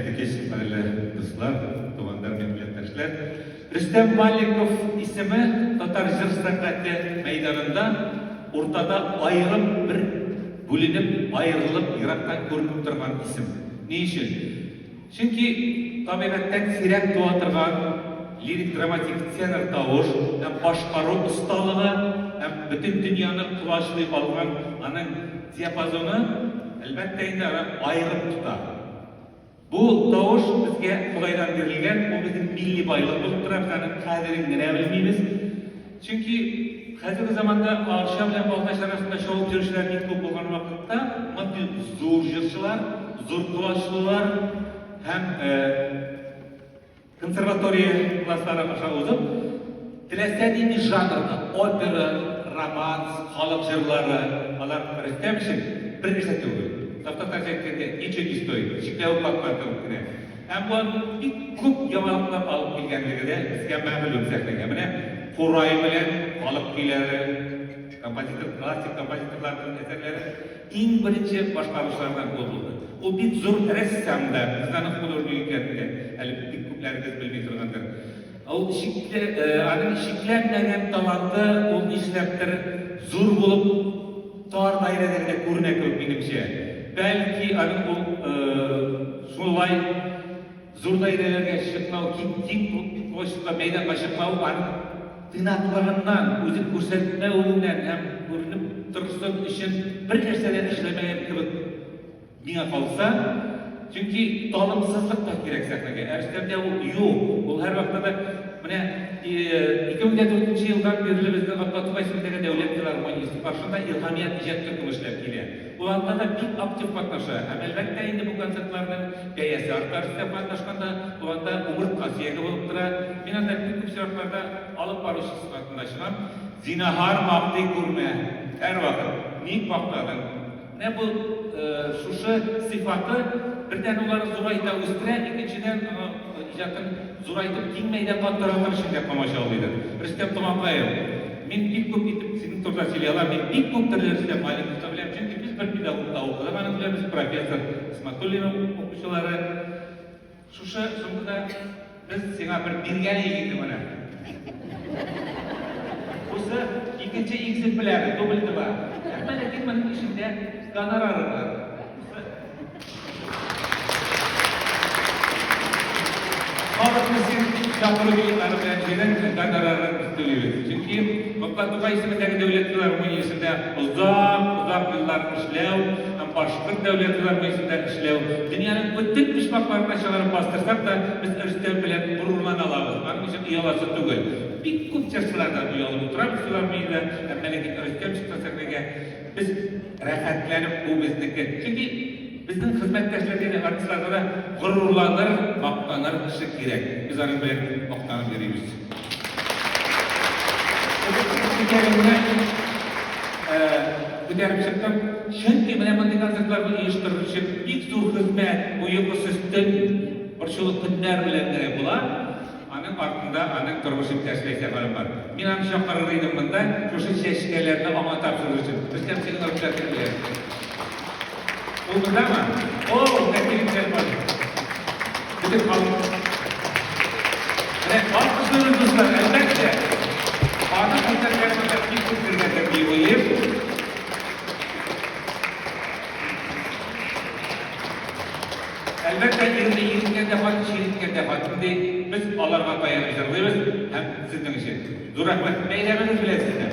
Хәерле кич, кадерле дуслар, туганнар, милләттәшләр. Рөстәм Маликов исеме татар җыр сәнгате мәйданында уртада аерым бер бүленеп, аерылып, ерактан күренеп торган исем. Ни өчен? Чөнки табигатьтән сирәк туа торган лирик-драматик тенор тавыш һәм башкару осталыгы һәм бөтен дөньяны колачлый алган аның диапазоны, әлбәттә инде, аны аерып тота. Бу тавыш безгә Ходайдан бирелгән, ул безнең милли байлык булып тора, без аның кадерен генә белмибез. Чөнки хәзерге заманда Арча белән Балтач арасында чабып йөрүчеләр бик күп булган вакытта, мондый зур җырчылар, зур колачлылар һәм консерватория класслары аша узып, теләсә нинди жанрда, опера, романс, халык җырлары, алар Рөстәм өчен бер нәрсә түгел. Татарча әйткәндә, ничего не стоит, чикләвек капкан кебек кенә. Һәм бу аның бик күп яңалыклар алып килгәнлеге дә безгә мәгълүм сәхнәгә. Менә курай белән халык көйләре, композитор, классик композиторларның әсәрләре иң беренче башкаручылардан ул булды. Ул бик зур рәссам да, без аның художник икәнен дә әле бик күпләрегез белми торгандыр. Ул чикле, аның чикләнмәгән таланты, ул нишләптер зур булып тар даирәдә генә күренә кебек, минемчә. Бәлки, аның ул шулай зур даирәләргә чыкмау, киң киң площадька, мәйданга чыкмау аның тыйнаклыгыннан, үзен күрсәтмәвеннән һәм күренеп торсын өчен бер нәрсә дә эшләмәгән кебек. Миңа калса, чөнки талымсызлык та кирәк сәхнәгә. Ә Рөстәмдә ул юк. Ул һәрвакытта да менә 2004 елдан бирле безнең Габдулла Тукай исемендәге дәүләт филармониясе каршында Илһамият иҗат төркеме эшләп килә. Ул анда да бик актив катнаша. Һәм, әлбәттә инде, бу концертларның бәясе арта Рөстәм катнашканда, ул анда умыртка сөяге булып тора. Мин анда бик күп очракларда алып баручы сыйфатында чыгам. Зинаһар мактый күрмә. Һәрвакыт. Ник мактадың? Менә бу шушы сыйфаты бердән ул аны зурайта, үстерә, икенчедән, иҗатын зурайтып, киң мәйданга таратыр өчен дә комачаулыйдыр. Рөстәм Томакаев, мин бик күп итеп синең турыда сөйли алам, мин бик күп төрле Рөстәм Маликовны беләм, чөнки без бер педагогта укыдык аның белән, без профессор Исмәтуллинның укучылары. Шушы соңгыда без сиңа бер биргән идек инде моны. Бусы икенче экземпляры, дубль два. Әмма ләкин моның эчендә гонорары бар. Халыкны син чакыру билетлары белән җыйдың, гонорарын без түлибез. Чөнки Габдулла Тукай исемендәге дәүләт филармониясендә озак-озак еллар эшләү һәм Башкорт дәүләт филармониясендә эшләү, дөньяның бөтен почмакларына чыгарып бастырсак та, без Рөстәм белән горурлана алабыз. Аның өчен ояласы түгел. Бик күп җырчылардан оялып утырабыз филармониядә, әмма ләкин Рөстәм чыкса сәхнәгә, без рәхәтләнеп, бу безнеке. Чөнки безнең хезмәттәшләргә дә, артистларга да горурланыр, мактаныр кеше кирәк. Без аның белән мактанып йөрибез. Күтәреп чыктым. Чөнки менә мондый концертларны оештырыр өчен бик зур хезмәт, бу йокысыз төн, борчулы көннәр белән генә була. Аның артында аның тормыш иптәше Ләйсән ханым бар. Мин аны чакырыр идем монда, шушы чәчкәләрне аңа тапшырыр өчен. Рөстәм, синең рөхсәтең белән. Ул мондамы? О, менә килеп бар. Бөтен халык. Менә алкышлыйбыз, дуслар, әлбәттә. Аның концертлары монда бик күп кергәндер дип уйлыйм. Әлбәттә, ирне ир иткән дә хатын, чир иткән дә хатын ди. Без аларга таянып җырлыйбыз һәм сезнең өчен. Зур рәхмәт. Бәйрәмегез белән сезне.